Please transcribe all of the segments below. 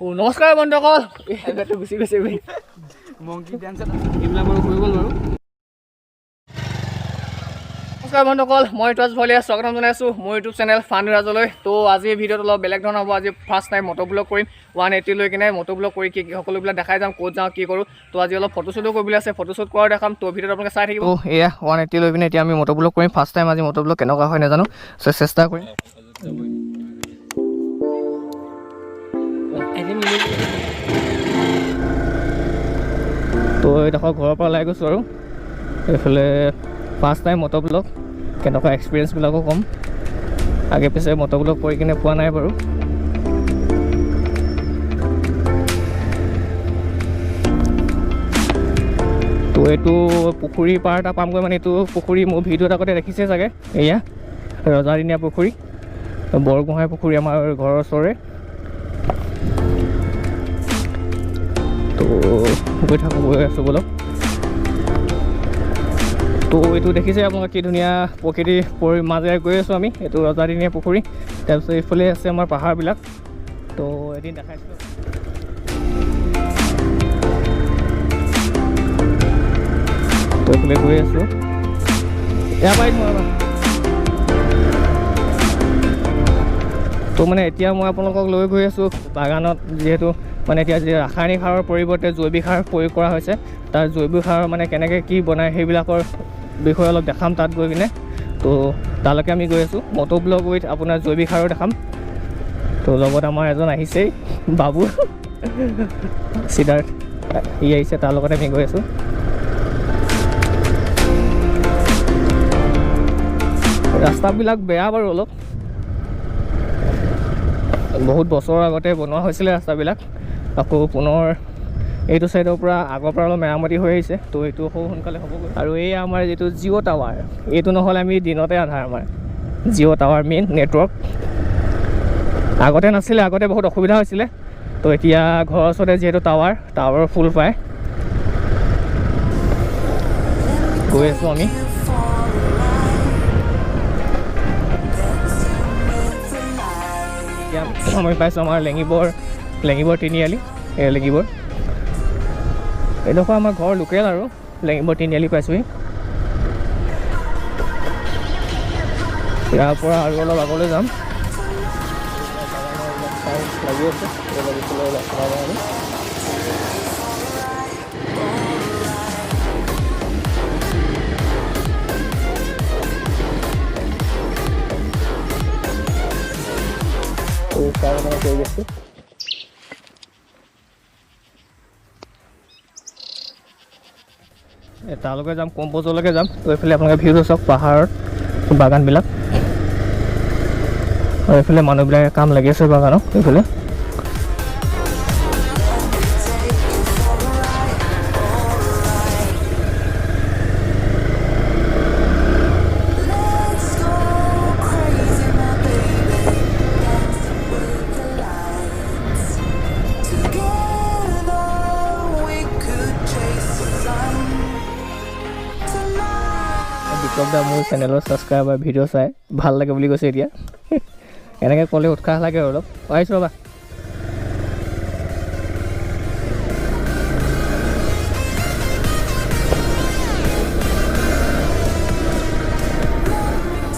নমস্কাৰ বন্ধুসকল, এই হেলমেটটো গুচি গৈছে বে। Monkey dance. এইবিলাক বাৰু হৈ গ'ল বাৰু। নমস্কাৰ বন্ধুসকল, মই ঋতুৰাজ ভলিয়া, স্বাগতম জনাইছোঁ মোৰ ইউটিউব চেনেল ফান ৰাজলৈ। তো আজি এই ভিডিঅ'টো অলপ বেলেগ ধৰণৰ হ'ব। আজি ফাৰ্ষ্ট টাইম মট' ব্লগ কৰিম। 180 লৈ কিনে মট' ব্লগ কৰি কি কি সকলোবিলাক দেখাই যাম, ক'ত যাওঁ, কি কৰোঁ। তো আজি অলপ ফটোশ্বুটো কৰিবলৈ আছে, ফটোশ্বুট কৰাও দেখাম। তো ভিডিঅ'টো আপোনালোকে চাই থাকিব। তো এয়া 180 লৈ পিনে এতিয়া আমি মট' ব্লগ কৰিম। ফাৰ্ষ্ট টাইম আজি মট' ব্লগ, কেনেকুৱা হয় নাজানো, চেষ্টা কৰিম। তো এইডোখৰ ঘৰৰ পৰা ওলাই গৈছোঁ আৰু এইফালে ফাৰ্ষ্ট টাইম মট' ব্লগ, কেনেকুৱা এক্সপিৰিয়েঞ্চবিলাকো ক'ম। আগে পিছে মট' ব্লগ কৰি কিনে পোৱা নাই বাৰু। তো এইটো পুখুৰী পাৰ এটা পামগৈ, মানে এইটো পুখুৰী মোৰ ভিডিঅ'ত আগতে দেখিছে চাগে। এয়া ৰজাদিনীয়া পুখুৰী, বৰগোহাঁই পুখুৰী, আমাৰ ঘৰৰ ওচৰৰে। তো গৈ থাকোঁ, গৈ আছোঁ ব'লক। তো এইটো দেখিছে আপোনালোকে, কি ধুনীয়া প্ৰকৃতিৰ মাজেৰে গৈ আছোঁ আমি। এইটো ৰজাদিনীয়া পুখুৰী। তাৰপিছত এইফালে আছে আমাৰ পাহাৰবিলাক। তো এদিন দেখাইছিলোঁ। তো এইফালে গৈ আছোঁ, ইয়াৰ পৰা আহিছোঁ ৰ'বা। তো মানে এতিয়া মই আপোনালোকক লৈ গৈ আছোঁ বাগানত, যিহেতু মানে এতিয়া যি ৰাসায়নিক সাৰৰ পৰিৱৰ্তে জৈৱিক সাৰ প্ৰয়োগ কৰা হৈছে, তাৰ জৈৱিক সাৰৰ মানে কেনেকৈ কি বনায় সেইবিলাকৰ বিষয়ে অলপ দেখাম তাত গৈ কিনে। তো তালৈকে আমি গৈ আছোঁ, মট' ব্লগ উইথ আপোনাৰ জৈৱিক সাৰো দেখাম। তো লগত আমাৰ এজন আহিছেই, বাবু সিদ্ধাৰ্থ, সি আহিছে, তাৰ লগতে আমি গৈ আছোঁ। ৰাস্তাবিলাক বেয়া বাৰু অলপ, বহুত বছৰৰ আগতে বনোৱা হৈছিলে ৰাস্তাবিলাক। আকৌ পুনৰ এইটো ছাইডৰ পৰা আগৰ পৰা অলপ মেৰামতি হৈ আহিছে, তো এইটো সৌ সোনকালে হ'বগৈ। আৰু এই আমাৰ যিটো জিঅ' টাৱাৰ, এইটো নহ'লে আমি দিনতে আন্ধাৰ। আমাৰ জিঅ' টাৱাৰ মেইন নেটৱৰ্ক আগতে নাছিলে, আগতে বহুত অসুবিধা হৈছিলে। তো এতিয়া ঘৰৰ ওচৰতে যিহেতু টাৱাৰ, টাৱাৰৰ ফুল পায়। গৈ আছোঁ আমি। এতিয়া আমি পাইছোঁ আমাৰ লেঙিবৰ তিনিআলি। এই লেঙিবৰ এইডোখৰ আমাৰ ঘৰ লোকেল আৰু লেঙিবৰ তিনিআলি পাইছোঁহি। ইয়াৰ পৰা আৰু অলপ আগলৈ যাম। লাগি আছে, এইবিলাক ইফালে অলপ সোমাব আমি। তো চাহ বাগানৰ পৰিৱেশটো। এই তালৈকে যাম, কম্প'জলৈকে যাম। তো এইফালে আপোনালোকে ভিউটো চাওক, পাহাৰত বাগানবিলাক, আৰু এইফালে মানুহবিলাকে কাম লাগি আছে বাগানত এইফালে। Let's go crazy, my baby. Dance with the lights. Together we could chase the sun. Tonight. Biplab দা মোৰ চেনেলৰ ছাবস্ক্ৰাইবাৰ, ভিডিঅ' চাই ভাল লাগে বুলি কৈছে। এতিয়া এনেকৈ ক'লে উৎসাহ লাগে অলপ। আহিছোঁ ৰ'বা।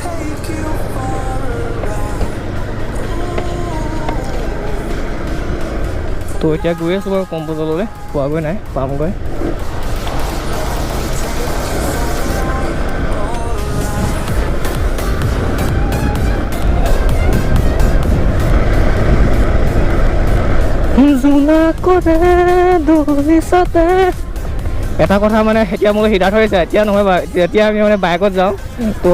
Take you for a ride. তো এতিয়া গৈ আছোঁ বাৰু কম্প'জলৈ, পোৱাগৈ নাই, পামগৈ। জোনাকৰে দলিচাতে। এটা কথা মানে এতিয়া মোৰ সিদ্ধাৰ্থ হৈছে, এতিয়া নহয় বাৰু, যেতিয়া আমি মানে বাইকত যাওঁ তো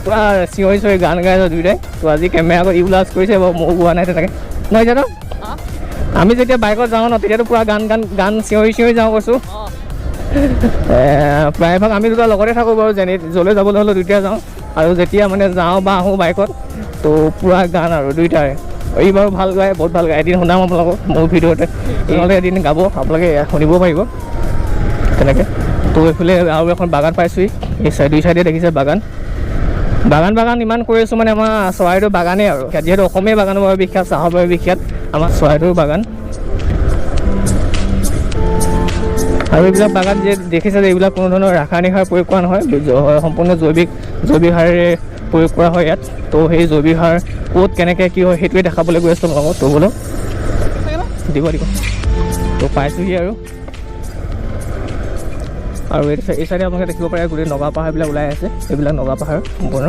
পূৰা চিঞৰি চিঞৰি গান গাই যাওঁ দুয়োটাই। তো আজি কেমেৰা আগত ইউ লাজ কৰিছে বাৰু, ময়ো গোৱা নাই তেনেকৈ নহয় জানো। আমি যেতিয়া বাইকত যাওঁ ন, তেতিয়াতো পূৰা গান গান গান চিঞৰি চিঞৰি যাওঁ কৈছোঁ। প্ৰায়ভাগ আমি দুটা লগতে থাকোঁ বাৰু, যেনে য'লৈ যাবলৈ হ'লেও দুয়োটাই যাওঁ। আৰু যেতিয়া মানে যাওঁ বা আহোঁ বাইকত, তো পূৰা গান আৰু দুয়োটাৰে। ই বাৰু ভাল গায়, বহুত ভাল গায়। এদিন শুনাম আপোনালোকক মোৰ ভিডিঅ'তে, নহ'লে এদিন গাব, আপোনালোকে শুনিব পাৰিব তেনেকৈ। তো এইফালে আৰু এখন বাগান পাইছোঁহি। এই চাইড, দুই চাইডে দেখিছে বাগান, বাগান বাগান ইমান কৰি আছোঁ, মানে আমাৰ চৰাইদেউ বাগানেই আৰু, যিহেতু অসমীয়া বাগানৰ বাবে বিখ্যাত, চাহৰ বাবে বিখ্যাত। আমাৰ চৰাইদেউ বাগান। আৰু এইবিলাক বাগান যে দেখিছে যে এইবিলাক কোনো ধৰণৰ ৰাসায়নিক সাৰ প্ৰয়োগ কৰা নহয়, সম্পূৰ্ণ জৈৱিক সাৰেৰে প্ৰয়োগ কৰা হয় ইয়াত। তো সেই জৈৱিক সাৰ ক'ত কেনেকৈ কি হয় সেইটোৱে দেখাবলৈ গৈ আছোঁ আপোনালোকক। তো বোলো দিব দিব, তো পাইছোঁহি আৰু। আৰু এই চাইডে আপোনালোকে দেখিব পাৰে গোটেই নগা পাহাৰবিলাক ওলাই আছে, এইবিলাক নগা পাহাৰ সম্পূৰ্ণ।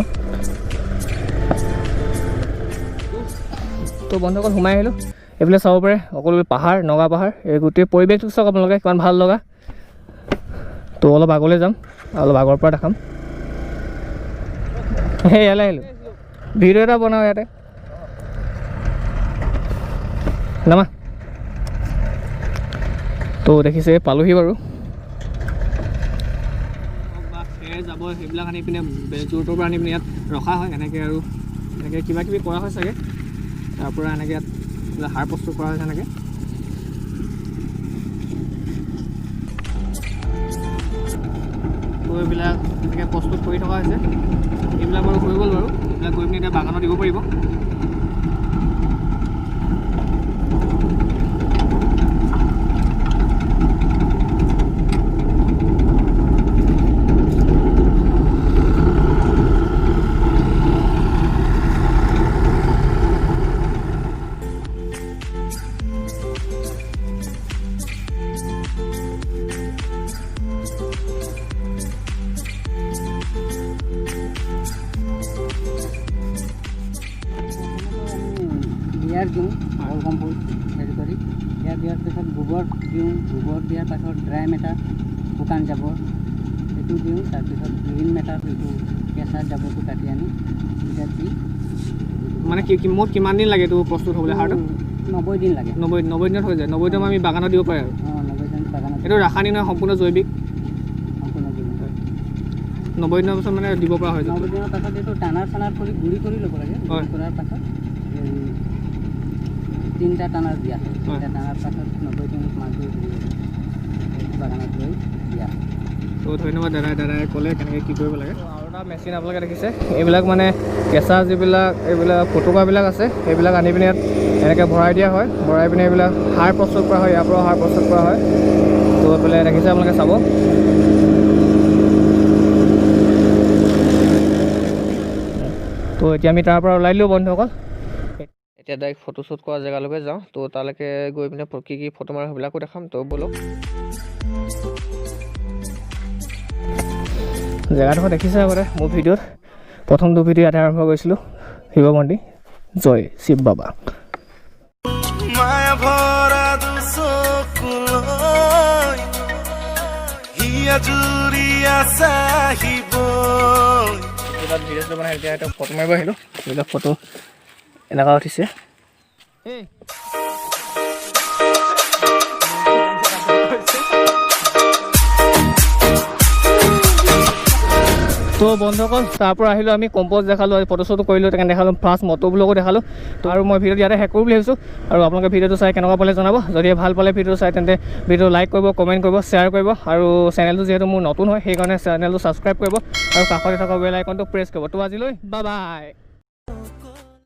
তো বন্ধুসকল সোমাই আহিলোঁ, এইফালে চাব পাৰে সকলো পাহাৰ, নগা পাহাৰ। এই গোটেই পৰিৱেশটো চাওক আপোনালোকে কিমান ভাল লগা। তো অলপ আগলৈ যাম, অলপ আগৰ পৰা দেখাম। সেই ইয়ালৈ আহিলোঁ, ভিডিঅ' এটা বনাওঁ ইয়াতে। নামা। তো দেখিছে পালোহি বাৰু। বা খেৰ যাব সেইবিলাক আনি পিনে য'ৰ ত'ৰ পৰা আনি পিনে ইয়াত ৰখা হয় এনেকৈ, আৰু এনেকৈ কিবা কিবি কৰা হয় চাগে। তাৰ পৰা এনেকৈ ইয়াত সাৰ প্ৰস্তুত কৰা হৈছে এনেকৈ। তো এইবিলাক এনেকৈ প্ৰস্তুত কৰি থকা হৈছে। এইবিলাক বাৰু হৈ গ'ল বাৰু, এইবিলাক গৈ পিনে এতিয়া বাগানত দিব পাৰিব। ইয়াৰ দিওঁ বল কম্পোজ হেৰি কৰি, ইয়াৰ দিয়াৰ পিছত গোবৰ দিওঁ, গোবৰ দিয়াৰ পাছত ড্ৰাই মেটাৰ শুকান জাবৰ সেইটো দিওঁ, তাৰপিছত গ্ৰীণ মেটাৰ এইটো কেঁচা জাবৰটো কাটি আনি এতিয়া দি। মানে কি মুঠ কিমান দিন লাগে এইটো প্ৰস্তুত হ'বলৈ সাৰটো? 90 দিন লাগে। 90 দিনত হৈ যায়। 90 দিনত আমি বাগানত দিব পাৰে আৰু। অঁ, 90 দিন বাগানত। এইটো ৰাসায়নিক নহয়, সম্পূৰ্ণ জৈৱিক। সম্পূৰ্ণ জৈৱিক। 90 দিনৰ পাছত মানে দিব পৰা হৈ যায়। 90 দিনৰ পাছত এইটো টানাৰ চানাৰ কৰি গুড়ি কৰি ল'ব লাগে। গুড়ি কৰাৰ পাছত 3টা টানাৰ দিয়া হয়। 3টা টানাৰ পাছত 90 দিনত মালটো বাগানত লৈ দিয়া হয়। তো ধন্যবাদ দাদাই ক'লে কেনেকৈ কি কৰিব লাগে। আৰু এটা মেচিন আপোনালোকে দেখিছে, এইবিলাক মানে কেঁচা যিবিলাক এইবিলাক ফুটুকাবিলাক আছে সেইবিলাক আনি পিনে ইয়াত এনেকৈ ভৰাই দিয়া হয়। ভৰাই পিনে এইবিলাক সাৰ প্ৰস্তুত কৰা হয়, ইয়াৰ পৰাও সাৰ প্ৰস্তুত কৰা হয়। তো এইফালে দেখিছে আপোনালোকে চাব। তো এতিয়া আমি তাৰ পৰা ওলাই দিলোঁ বন্ধুসকল। এতিয়া ডাইৰেক্ট ফটোশ্বুট কৰা জেগালৈকে যাওঁ। তো তালৈকে গৈ পিনে কি কি ফটো মাৰোঁ সেইবিলাকো দেখাম। তো ব'লক। জেগাডোখৰ দেখিছে আগতে মোৰ ভিডিঅ'ত, প্ৰথমটো ভিডিঅ' ইয়াতে আৰম্ভ কৰিছিলোঁ। শিৱ মন্দিৰ, জয় শিৱ বাবা। মায়া ভৰা দুচকুলৈ হিয়া জুৰিয়া চাহিব। তাত ভিডিঅ' চিডিঅ' বনাই এতিয়া ফটো মাৰিব আহিলোঁ। এইবিলাক ফটো এনেকুৱা উঠিছে। তো বন্ধুসকল তাৰ পৰা আহিলোঁ আমি, কম্প'জ দেখালোঁ, ফটো শ্বটো কৰিলোঁ, তেনেকৈ দেখালোঁ, ফাৰ্ষ্ট মটো ব্লগো দেখালোঁ। তো আৰু মই ভিডিঅ'টো ইয়াতে শেষ কৰোঁ বুলি ভাবিছোঁ। আৰু আপোনালোকে ভিডিঅ'টো চাই কেনেকুৱা পালে জনাব। যদি ভাল পালে ভিডিঅ'টো চাই তেন্তে ভিডিঅ'টো লাইক কৰিব, কমেণ্ট কৰিব, শ্বেয়াৰ কৰিব। আৰু চেনেলটো যিহেতু মোৰ নতুন হয় সেইকাৰণে চেনেলটো ছাবস্ক্ৰাইব কৰিব আৰু কাষতে থকা বেল আইকনটো প্ৰেছ কৰিব। তো আজিলৈ বাই বাই।